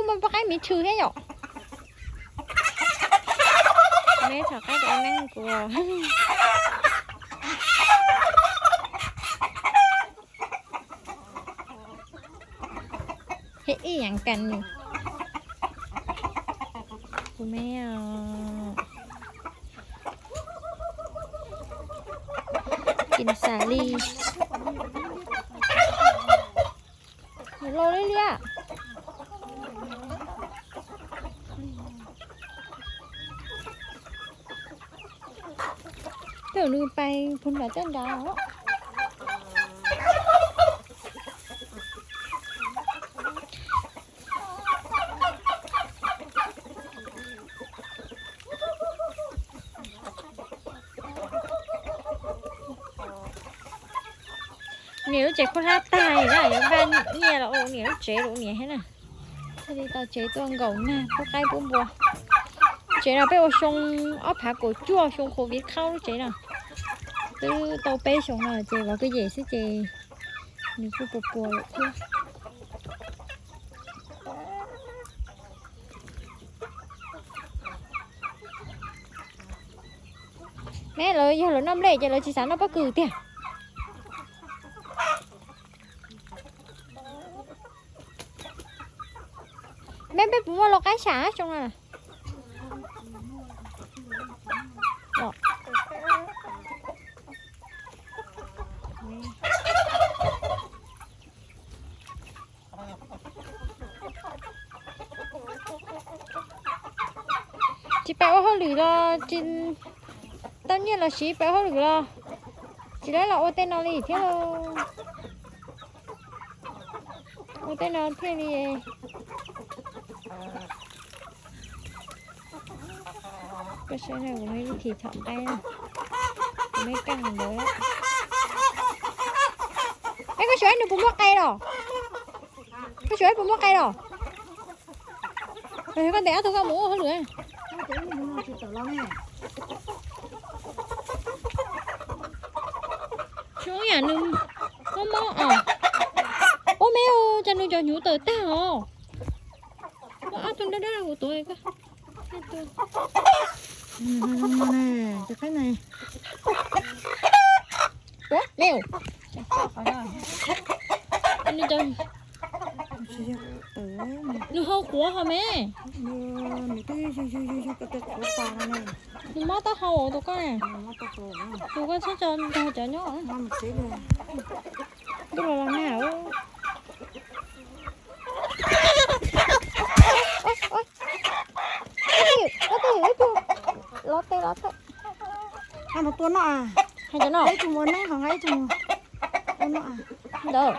Muaj poj qaib miv tshw thiab yom. Me thaum qaib ua neeb kua. Hej ib yam kas nws. Kuv me os. Kim xav li. Nws loj li liab. Tej nws pais puag nram tej nrad. Niam lub tsev khuab hlab tag na, yuav npaj nyiaj los ua niam lub tsev rau niam thiab na. Thiaj li tau tsev tuaj nkaum nag pub qaib pub npua. Tsev no peb ua xyoo ob phav kaum cuaj, xyoo covid khaub lub tsev no. Twb tau peb xyoo no ces vauv kwj yem xwb ces nws kuj puas puas lawm thiab. Me lawv yog lawv noj nplej ces lawv tsis xav noj pob kws tiag. Me peb puas muaj lau qaib sam xyoo no? Tsis pais ua hauj lwm los tsis tau nyiaj los siv, pais ua hauj lwm los tsis lawv los ua tej no li thiab. Ua tej no thiaj li. Koj saib no kuv me vib thim txhom qaib, kuv me kaj ntawd. Es koj xyuas nws puas muaj qe los? Koj xyuas puas muaj qe los? Koj ntes ob tug koj mus ua hauj lwm. Xyov yam nws mob mob os. Ua me ua cas nws cov hnyuv tawm tag os. Muaj ob tug dawb dawb kuv tuav. Nws hau quav ho me. Nws mob taub hau tus koj. Tus koj txhob tso nrog cov nyob. Ntuj los los nag. Koj twb yog ib tug lov tes lov taw. Mus tua noj. Hais cov no. Ib tug mus neeb ho nqa ib tug mus tua noj. Ntawd.